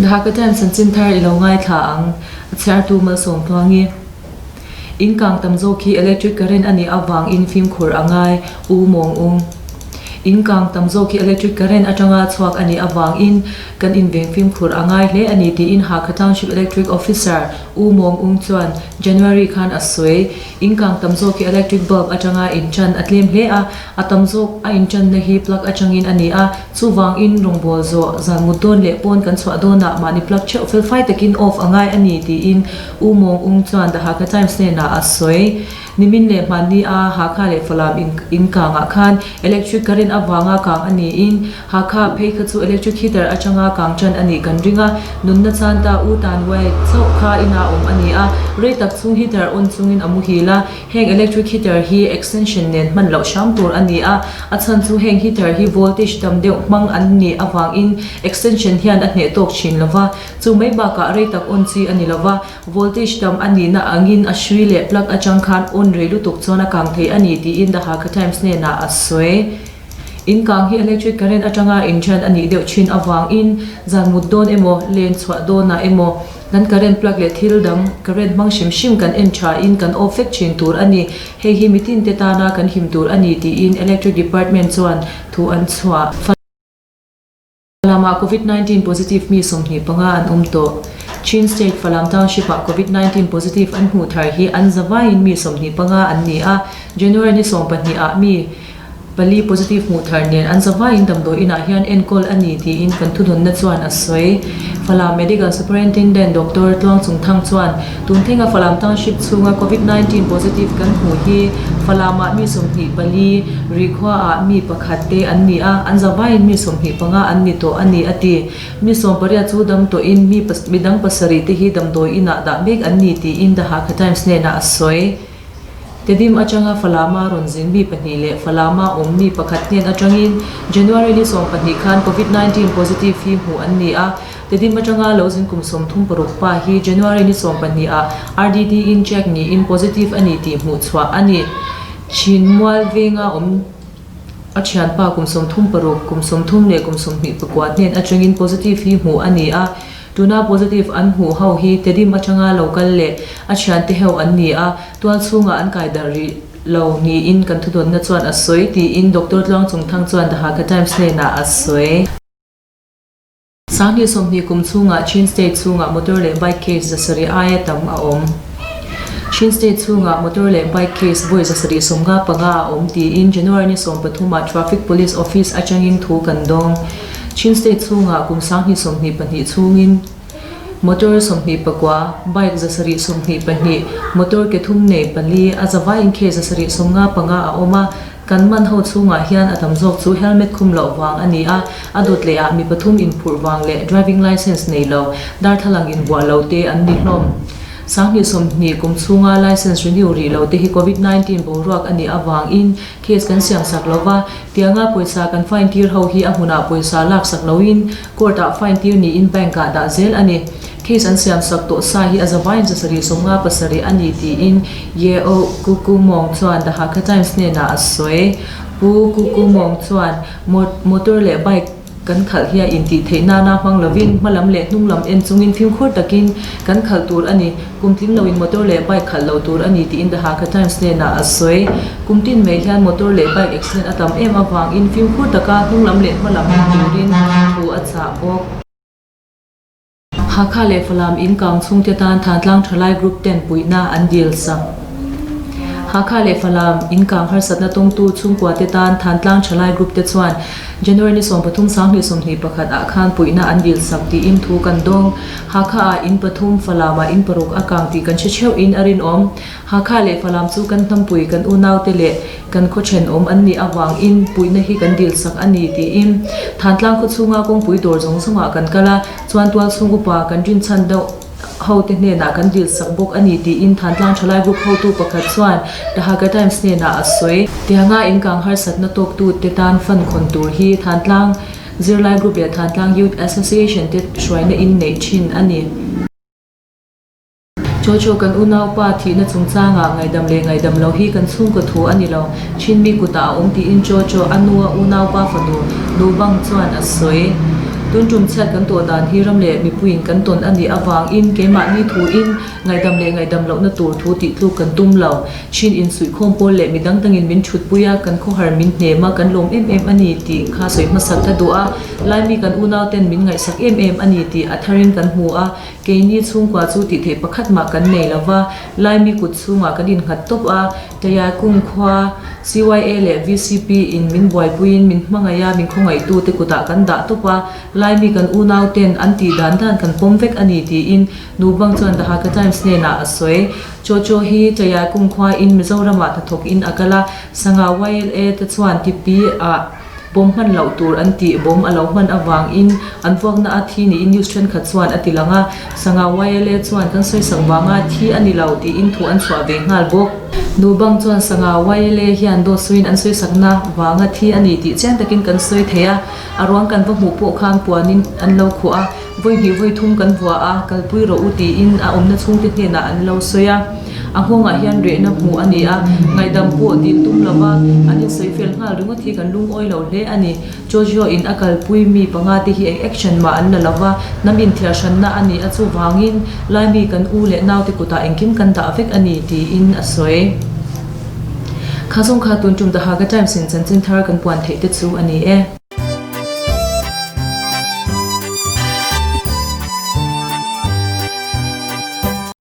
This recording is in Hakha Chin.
The Hakha Times chanchin thar i lo ngaithla ang. A chhiartu Malsawmtluangi. Inn kang tam zawk hi electric current a nih avangin fimkhur a ngai, U Mawng Ung. Inn kang tam zawk hi electric current atanga chhuak a nih avangin kan inveng fimkhur a ngai hle a ni tiin Hakha Township Electric Officer U Mawng Ung chuan January khan a sawi. Inn kang tam zawk hi electric bulb atanga inṭan a tlem hle a, a tam zawk a inṭanna hi plug atangin a ni a, chuvangin rawngbawl zawh zan mut dawn leh pawn kan chhuah dawnah mahni plug theuh felfai takin off a ngai a ni tiin U Mawng Ung chuan The Hakha Times hnenah a sawi. Nimin leh hmanni a Hakha leh Falam in kangah khan electric current avanga kang a niin Hakha phei kha chu electric heater atanga kang tan a nih kan ring a, nunna chan ta U Tan Wai chauh kha ina awm a ni a, rei tak chung heater on chungin a muhil a, heng electric heater hi extension nen hman loh hram tur a ni a, a chhan chu heng heater hi voltage tam deuh hmang an nih avangin extension hian a hneh tawk thin lo va, chu mai bakah rei tak on chi a ni lo va, voltage tam a nihna angin a hrui leh plug atang khan on rei lutuk chuan a kang thei a ni tiin The Hakha Times hnenah a sawi. In kang hi electric current atanga inthian a nih deuh thin avangin zan mut dawn emaw, len chhuah dawnah emaw kan current plug leh thil dang current hmang hrim hrim kan en thain kan off vek thin tur a ni. Hei hi mitin te tana kan him tur a ni tiin Electric Department chuan thu an chhuah. Falamah Covid 19 positive mi 25 an awm tawh. Chin State Falam Township-ah Covid 19 positive an hmuh thar hi an zavaiin mi 25 an ni a, January ni 12 ah mi pali positive hmuh thar nen an zavaiin damdawi inah hian enkawl a ni tiin kan thudawnna chuan a sawi. Falam Medical Superintendent Doctor Tluang Chung Thang chuan tun thlenga Falam Township chhunga Covid 19 positive kan hmuh hi Falamah mi 24, Rihkhuaah mi pakhat te an ni a, an zavaiin mi 25 an ni tawh a ni a ti. Mi 18 chu dam tawhin mi midang pasarih te hi damdawi inah dah mek an ni tiin The Hakha Times hnenah a sawi. Tedim atanga Falama rawn zin mi pahnih leh Falama awm mi pakhat hnen atangin January ni 12 khan Covid 19 positive hi hmuh an ni a. Tedim atanga lo zin kum 36 pa hi January ni 12 ah RDT in check niin positive a ni tih hmuh chhuah a ni. Chinmual venga awm a thianpa kum 36, kum 30 leh kum 24 hnen atangin positive hi hmuh a ni a. Tuna positive an hmuh ho hi Tedim atanga lo kal leh a thiante ho an ni a, tual chhungah an kai darh rih lo niin kan thudawnna chuan a sawi tiin Doctor Tluang Chungthang chuan The Hakha Times hnenah a sawi. 2020 kum chhungah Chin State chhungah motor leh bike case 700 aia tam a awm. Chin State chhungah motor leh bike case vawi 755 a awm tiin January ni 13 ah Traffic Police Office atangin thu kan dawng. Chin State chhungah kum 2022 chhungin motor 29, bike 722, motor ke thum nei pali, a zavaiin case 755 a awm a, kan man ho chhungah hian a tam zawk chu helmet khum loh vang a ni a, a dawt lehah mi pathum inphurh vang leh driving licence nei lo, darthlalang invuah lo te an ni hlawm. 2020 kum chhunga licence renew rih lo te hi Covid 19 boruak a nih avangin case kan siam sak lo va, tianga pawisa kan fine tir ho hi a hmunah pawisa lak sak loin court ah fine tir niin bank ah dah zel a ni. Case an siam sak tawh sa hi a zavaiin 757 a ni tiin Yeo Kuku Mawng chuan The Hakha Times hnenah a sawi. Pu Kuku Mawng chuan motor leh bike kan khalh hi a intih theih nana hmang lovin hma lam leh hnung lam en chungin fimkhur takin kan khalh tur a ni. Kum tling loin motor leh bike khalh lo tur a ni tiin The Hakha Times hnenah a sawi. Kum tin mai hian motor leh bike accident a tam em avangin fimkhur taka hnung lam leh hma lam en turin thu a chah bawk. Hakha leh Falam in kang chhungte tan Thantlang Thalai Group ten puihna an dil sak. Hakha leh Falam in kang harsatna tawngtu chhungkua te tan Thantlang Thalai Group te chuan January ni 13 2021 ah khan puihna an dil sak tiin thu kan dawng. Hakha ah in pathum, Falam ah in paruk a kang tih kan hre theuh in a rinawm. Hakha leh Falam chu kan hnampui, kan unaute leh kan khaw thenawm an nih avangin puihna hi kan dil sak a ni tiin Thantlang khaw chhunga kawngpui dawr zawng zawngah kan kal a, chuan tual chhung upa kan rinchhan deuh hote hnenah kan dil sak bawk a ni tiin Thantlang Thalai Group hotu pakhat chuan The Hakha Times hnenah a sawi. Tianga inkang harsatna tawktute tan fund khawn tur hi Thantlang Zirlai Group leh Thantlang Youth Association te hruaina in neih thin a ni. Chaw chaw kan unaupa thihna chungchangah ngaihdam leh ngaihdam lo hi kan chhungkaw thu a ni lo. Chinmi kutah a awm tiin Chaw chaw a nu a unaupa fanu Nu Bang chuan a sawi. Tun tum chhiat kan tuah dan hi ram leh mipuiin kan tawn a nih avangin keimahni thuin ngaihdam leh ngaihdam lohna tur thu tih tluk kan tum lo. Chin insuihkhawm pawl leh midang dangin min thutpui a, kan khawhar min hnem a, kan lawm em em a ni tih kha sawi hmasak ka duh a. Laimi kan unauten min ngaihsak em em a ni tih a tharin kan hmu a, keini chhungkua chu tih theih pakhat mah kan nei lo va, Laimi kut chhungah kan innghat tawp a, Tayakung khua CYA leh VCP in min buaipuiin min hmangaih a, min khawngaihtu te kutah kan dah tawp a, Laimi kan unauten an tih dan dan kan pawm vek a ni tiin Nubang chuan The Hakha Times hnenah a sawi. Chaw chaw hi Tayakung khua in Mizoramah hnathawk in a kal a, Sangha YLA te chuan tipi ah Bawm hman loh tur an tih bawm a lo hman avangin an vuakna a thi niin news thenkhat chuan a ti lang a, Sangha YLA chuan kan sawisak vanga thi a ni lo tiin thu an chhuah ve nghal bawk. Nubang chuan Sangha YLA hian dawt sawiin an sawisakna vanga thi a ni tih chiang takin kan sawi thei a, a ruang kan va hmuh pawh khan puanin an lo khuh a, vawi hnih vawi thum kan vua a, kalpui rawh u tiin a awmna chhungte hnenah an lo sawi a. A nghawngah hian rehna hmuh a ni a, ngaihdam pawh dil tum lova an insawi fel nghal ringawt hi kan lungawi lo hle a ni. Jojo in a kalpui mi panga te hi eng action mah an la lova, hnam inthiar hranna a ni a chuvangin Laimi kan u leh naute kutah engkim kan dah vek a ni tiin a sawi. Kha zawng kha tun tum The Hakha Times in chanchin thar kan puan theih te chu a ni e.